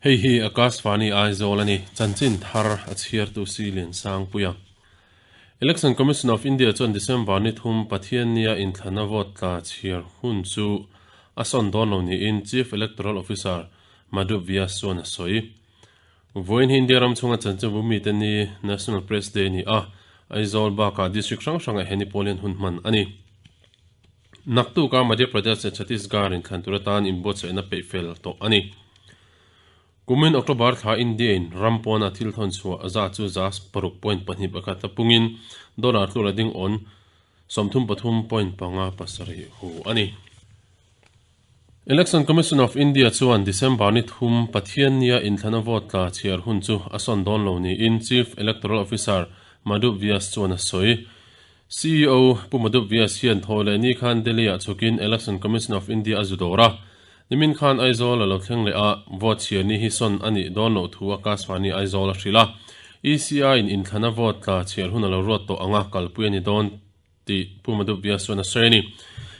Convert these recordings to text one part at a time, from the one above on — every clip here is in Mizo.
Hei hi Akashvani Aizawl a ni, chanchin thar a chhiartu si Liansangpuia. Election Commission of India chuan December ni thum Pathiannia inthlana vote tla chhiar hun chu a sawn dawn lo niin Chief Electoral Officer Madhu Vyas chuan a sawi. Vawiin hi India ram chhunga chanchinbu mite ni National Press Day a ni a, Aizawl bakah district hrang hrangah he ni pawl hian hun hman a ni. Naktuka Madhya Pradesh leh Chhattisgarh inthlan tur atan inbuatsaihna peih fel tawh a ni. Kumin October thla India in ram pawna thil thawn chhuah zat chu 6.21 a pungin dollar tlura ding awn 33.57 hu a ni. Election Commission of India chuan December ni thum Pathiannia inthlana vote tla chhiar hun chu a sawn dawn lo niin Chief Electoral Officer Madhu Vyas chuan a sawi. CEO Pu Madhu Vyas hian thaw leh ni khan Delhi-ah chhukin Election Commission of India a zu dawr a. Nimin khan Aizawl a lo thleng leh a, vote chhiar ni hi sawn a nih dawn loh thu Akashvani Aizawl a hrilh a. ECI-in inthlana vote tla chhiar hun a lo ruat tawh anga kalpui a ni dawn. tih Pu Madhu Vyas chuan a sawi a ni.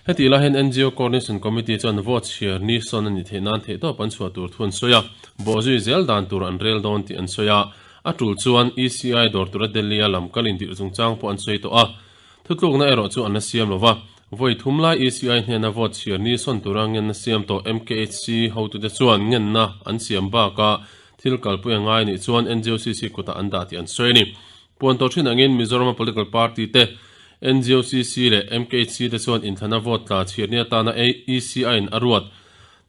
Hetih lai hian NGO Coordination Committee chuan vote chhiar ni sawn a nih theih nan theihtawp an chhuah tur thu an sawi a, bawhzui zel dan tur an rel dawn tih an sawi a. A tul chuan ECI dawr tura Delhi-a lam kal indirh chungchang pawh an sawi tawh a. Thutlukna erawh chu an la siam lo va. Vawi thum lai ECI hnena vote chhiar ni sawn tura ngenna siam tawh MKHC hotute chuan ngenna an siam bakah thil kalpui a ngai nih chuan NGOCC kutah an dah tih an sawi a ni. Puan tawh thin angin Mizorama political party te, NGOCC leh MKHC te chuan inthlana vote tla chhiarni atana ECI in a ruat.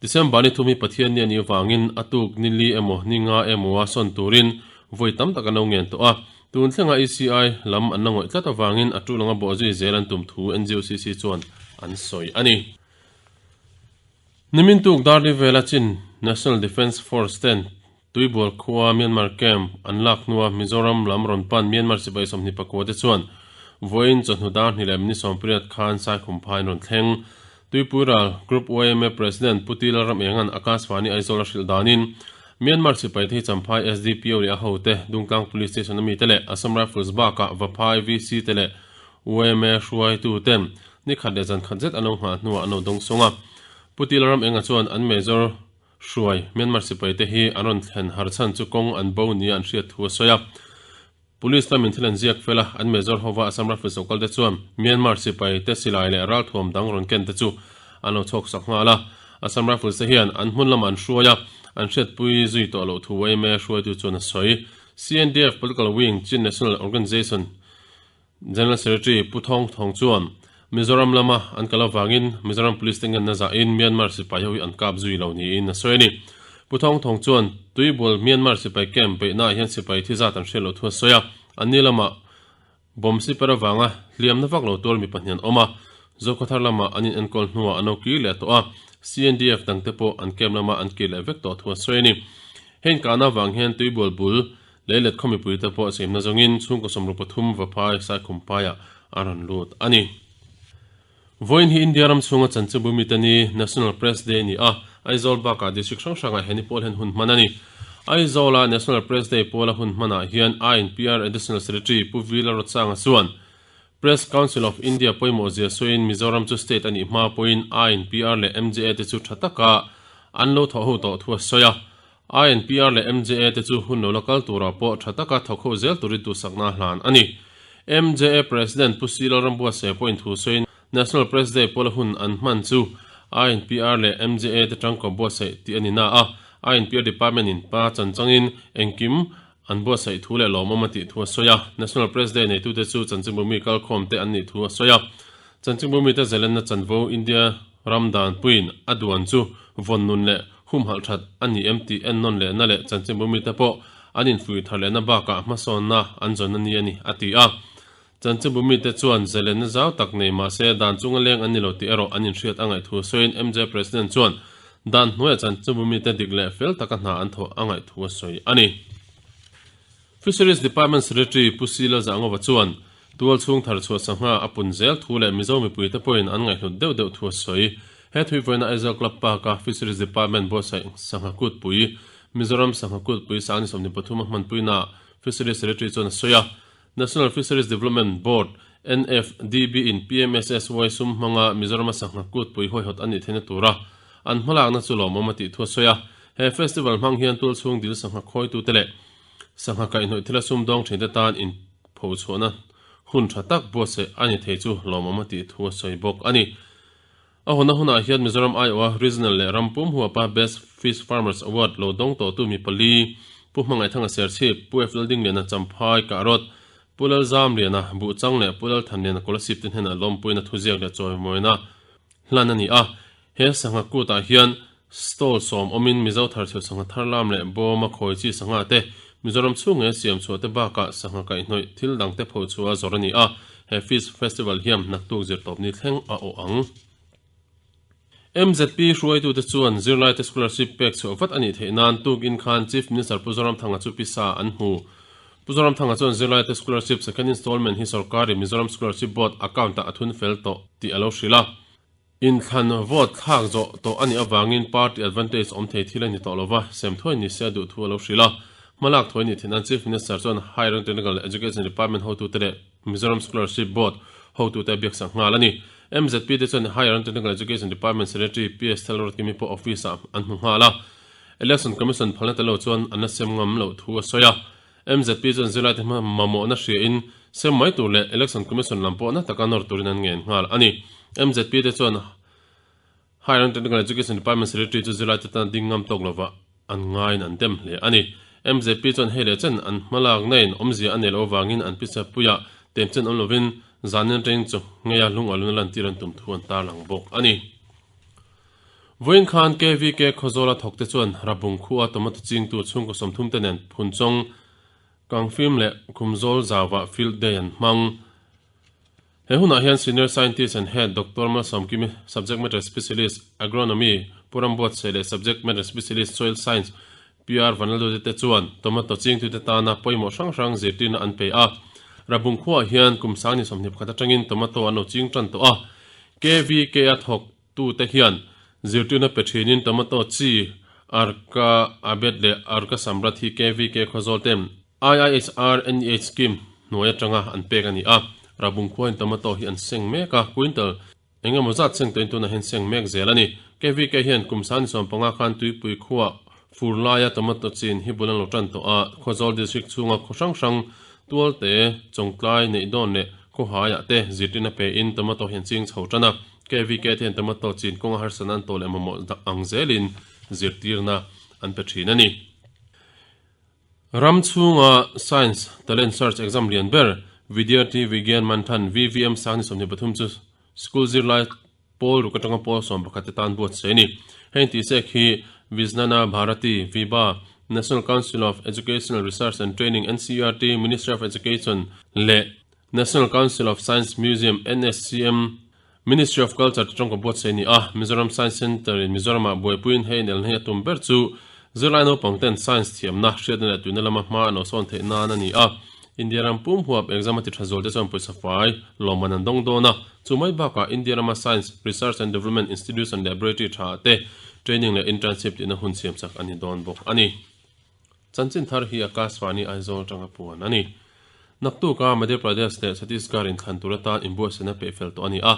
December ni thum hi Pathianni a nih avangin a tuk ni li emaw ni nga emaw a sawn turin vawi tam tak an lo ngen tawh a. Tun thlenga ECI lam an la ngawih tlat avangin a tul anga bawhzui zel an tum thu NGOCC chuan an sawi a ni. Nimin tuk Darli vela chin National Defence Force ten Tuibual khua Myanmar camp an lak hnua Mizoram lam rawn pan Myanmar sipai 24 te chuan vawiin chawhnu dar hnih leh minute 18 khan Saikhumphai an rawn thleng. Tuipui ral Group yma President Pu Tila Ramenga'n Akashvani Aizawl a hrilh danin Myanmar sipai te hi Champhai SDPO leh a hote, Dungtlang Police Station a mite leh Assam Rifles bakah Vaphai VC te leh yma hruaitu ten ni khat leh zan khat zet an lo nghah hnuah an lo dawngsawng a. Pu Tila Ramenga chuan an Major Hruai, Myanmar sipaite hi an rawn thlen har chhan chu kawng an bo nia an hriat thu a sawi a. Police lamin thil an ziak fel a, an major hova Assam Rifles lo kalte chuan Myanmar sipaite silai leh ralthuam dang rawn ken te chu an lo chhawk sak nghal a. Assam Rifles te hian an hmun lamah an hruai a, an hriatpui zui tawh loh thu yma hruaitu chuan a sawi. CNDF Political Wing Chin National Organization General Secretary Pu Thawng Thawng chuan Mizoram lama an kal avangin Mizoram Police te ngenna zahin Myanmar sipai ho hi an kap zui lo niin a sawi a ni. Pu Thawng Thawng chuan Tuibual Myanmar sipai camp beihnaah hian sipai thi zat an hriat loh thu a sawi a, anni lamah bomb siper avanga hliamna vak lo tuar mi pahnih an awm a, Zokhawthar lamah an inenkawl hnuah an lo kir leh tawh a, CNDF dangte pawh an camp lamah an kir leh vek tawh thu a sawi a ni. Heng kahna avang hian Tuibual bul Leilet khaw mipuite pawh chhimna zawngin chhungkaw 33 Vaphai Saikhumphaiah a rawn lut a ni. Vawiin hi India ram chhunga chanchinbu mite ni, National Press Day, a ni a, Aizawl bakah district hrang hrangah he ni pawl hian hun hman a ni. Aizawla National Press Day pawla hun hmanah hian INPR Additional Secretary Pu V Lalrotsanga chuan Press Council of India pawimawh zia sawiin Mizoram chu state a nih hma pawhin INPR leh MJA te chu tha taka an lo thawh ho tawh thu a sawi a. INPR leh MJA te chu hun lo la kal turah pawh tha taka thawk ho zel turin duhsakna a hlan a ni. MJA President Pu Si Lalrambuatsaia pawhin thu sawiin National Press Day pawla hun an hman chu INPR leh MJA te tangkaw buatsaih tih a ni na a, INPR Department in pa chan changin engkim an buatsaih thu leh lawmawm a tih thu a sawi a. National Press Day neitute chu chanchinbu mi kalkhawm te an nih thu a sawi a. Chanchinbu mite zalenna chanvo India ram danpuiin a duan chu vawn nun leh humhalh that a ni em tih ennawn lehna leh chanchinbu mite pawh an infuih thar lehna bakah hmasawnna an zawn a ni a ni, a ti a. Chanchinbu mite chuan zalenna zau tak nei mah se dan chunga leng an ni lo tih erawh an inhriat a ngaih thu a sawiin MJ President chuan dan hnuaiah chanchinbu mite dik leh fel taka hna an thawh a ngaih thu a sawi a ni. Fisheries Department Secretary Pu Sila Zangova chuan Tual chhung thar chhuah sangha a pun zel thu leh Mizo mipuite pawhin an ngaihhlut deuh deuh thu a sawi. He thuivawiina Aizawl Club Park-a Fisheries Department buatsaih sangha kutpui, Mizoram sangha kutpui sang ni 23 a hmanpuinaah Fisheries Secretary chuan a sawi a. National Fisheries Development Board, NFDB, in PMSSY sum hmanga Mizorama sangha kutpui hawihawt a nih theihna tura an hmalakna chu lawmawm a tih thu a sawi a. He festival hmang hian tualchhung dil sangha khawitute leh sangha kaihhnawih thila sumdawng thinte tan inphochhuahna hun tha tak buatsaih a ni thei chu lawmawm a tih thu a sawi bawk a ni. A hawna hunah hian Mizoram aiawha Regional leh ram pum huapa Best Fish Farmers Award lo dawng tawhtu mi pali, Pu Hmangaihthanga Serchhip, Pu F Laldingliana Champhai Kahrot, Pu Lalzamliana Buhchang leh Pu Lalthanliana Kolasib te hnenah lawmpuina thuziak leh chawimawina hlan a ni a. He sangha kutah hian stall sawm awmin Mizo tharchheu sangha tharlam leh bawma khawi chi sangha te, Mizoram chhung nge siam chhuah te bakah sangha kaihhnawih thil dang te pho chhuah a zawr a ni a, he Fish Festival hian naktuk zirtawpni thleng a awh ang. MZP hruaitute chuan zirlaite scholarship pek chhuah vat a nih theih nan tukin khan Chief Minister Pu Zoramthanga chu pisa an hmu. Pu Zoramthanga chuan zirlaite scholarship second installment hi sorkarin Mizoram Scholarship Board account-ah a thun fel tawh tih a lo hrilh a. Inthlan vote thlak zawh tawh a nih avangin party advantage awm thei thil a ni tawh lo va, sem thuai ni se a duh thu a lo hrilh a. Hmalak thuai nih theih nan Chief Minister chuan Higher and Technical Education Department hotute leh Mizoram Scholarship Board hotute a biaksak nghal a ni. MZP te chuan Higher and Technical Education Department Secretary PS Thalruatkimi pawh office ah an hmu nghal a. Election Commission phalna tel lo chuan an la sem ngam loh thu a sawi a. MZP chuan zirlaite hma mamawhna hria in sem mai tur leh Election Commission lam pawh na taka nawr turin an ngen nghal a ni. MZP te chuan Higher and Technical Education Department Secretary chu zirlaite tan ding ngam tawk lova an ngaiin an dem hle a ni. MZP chuan hei leh chen an hmalakna in awmzia a nei loh avangin an pisa puiah tem chen awm lovin zanin atangin chaw ngeia lungaluna lantir an tum thu an tarlang bawk a ni. Vawiin khan KVK Khawzawla thawkte chuan Rabung khua tomato chingtu chhungkaw 30 te nen Phunchawng, Kangfim leh Khumzawl zauah Field Day an hmang. He hunah hian Senior Scientist and Head Doctor Malsawmkimi, Subject Matter Specialist, Agronomy, Pu Rambuatsaih leh Subject Matter Specialist, Soil Science, PR Vanlalduti te chuan tomato chingtute tana pawimawh hrang hrang zirtirna an pe a. Rabung khuaah hian kum 21 atangin tomato an lo ching tan tawh a. KVK-a thawk Tute hian zirtirna pe thinin tomato chi Arka Abed leh Arka Samrat hi KVK Khawzawl ten IIHR NEH scheme hnuai atanga an pek a ni a. Rabung khuain tomato hi an seng mek a, quintal eng emaw zat seng tawhin tunah hian seng mek zel a ni. KVK hian kum 25 khan Tuipui khuaa fur laia tomato chin hi bul an lo tan tawh a, Khawzawl district chhunga khaw hrang hrang Tualte, Chawngtlai, Neihdawn leh Khawhaiah te zirtirna pein tomato hi an ching chho tan a. KVK te hian tomato chin kawnga harsatna an tawh leh mamawh ang zelin zirtirna an pe thin a ni. Ram chhunga Science Talent Search exam lian ber Vidyarthi Vigyan Manthan, VVM, sang ni 23 chu school zirlai pawl ruk atanga pawl 11 te tan buatsaih a ni. Heng tihsek hi Vijnana Bharati, VIBA, National Council of Educational Research and Training, NCERT, Ministry of Education leh National Council of Science Museum, NSCM, Ministry of Culture te tawngka buatsaih a ni a, Mizoram Science Centre in Mizoramah buaipuiin hei inelna hi a tum ber chu zirlai naupang ten science thiamna, hriatna leh tuina lama hma an awsawn theih nan a ni a. India ram pum huap exam a ti tha zual te chuan pawisa fai lawmman an dawng dawn a, chu mai bakah India rama Science Research and Development Institution Laboratory tha ah te training leh internship tihna hun siam chak a ni dawn bawk a ni. Chanchin thar hi Akashvani Aizawl atanga puan a ni. Naktuka Madhya Pradesh leh Chhattisgarh inthlan tur atan inbuatsaihna peh fel tawh a ni a.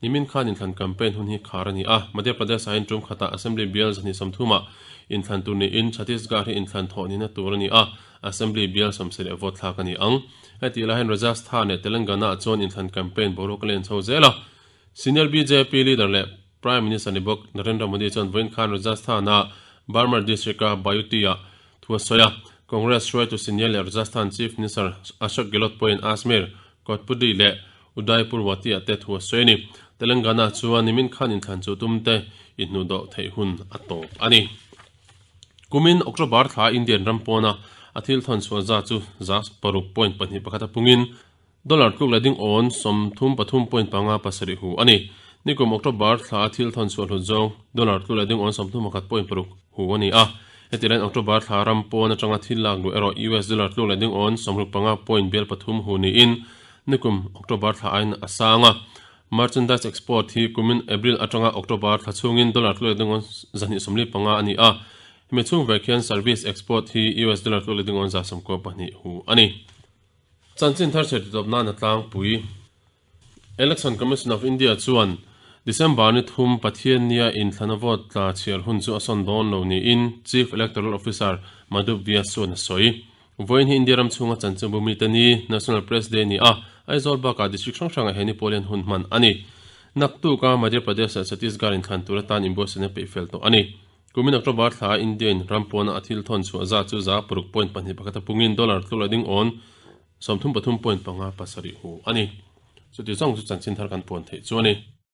Nimin khan inthlan campaign hun hi khar a ni a. Madhya Pradesh ah hian tum khatah Assembly bial 230 ah inthlan tur niin Chhattisgarh hi inthlan thawh nihna tur a ni a, Assembly bial 70 leh vote thlak a ni ang. Hetih lai hian Rajasthan leh Telangana ah chuan inthlan campaign boruak a len chho zel a. Senior bjp leader leh Prime Minister ni bawk Narendra Modi chuan vawiin khan Rajasthan-a Barmer district-a Bayuti-ah thu a sawi a. Congress hruaitu senior leh Rajasthan Chief Minister Ashok Gehlot pawhin Ajmer, Kotpudi leh Udaipur Wati-ah te thu a sawi a ni. Telangana chuan nimin khan inthlan chu tum te inhnuhdawh theih hun a tawp a ni. Kumin October thla Indian ram pawna a thil thawn chhuah zat chu 6.21 a pungin Dollar tluk leh ding awn 33.57 hu a ni. Nikum October thla a thil thawn chhuah hlut zawng dollar tluk leh ding awn 31.6 hu a ni a. Heti laiin October thla ram pawn atanga thil lak luh erawh US dollar tluk leh ding awn 65.3 hu niin nikum October thla aiin a sang a. Merchandise export hi kumin April atanga October thla chhungin dollar tluk leh ding awn 245 a ni a. Hemi chhung vek hian service export hi US dollar tluk leh ding awn 192 hu a ni. Chanchin thar chhe titawp nan a tlangpui. Election Commission of India chuan December ni thum Pathiannia inthlana vote tla chhiar hun chu a sawn dawn lo niin Chief Electoral Officer Madhu Vyas chuan a sawi. Vawiin hi India ram chhunga chanchinbu mite ni, National Press Day ni a, Aizawl bakah district hrang hrangah he ni pawl hian hun hman a ni. Naktuka Madhya Pradesh leh Chhattisgarh inthlan tur atan inbuatsaihna peih fel tawh a ni. Kumin October thla India in ram pawna a thil thawn chhuah zat chu 6 point pahnih pakhat a pungin dollar tluk leh ding awn 33 point panga pasarih hu a ni. Chuti zawng chu chanchin thar kan puan theih chu a ni.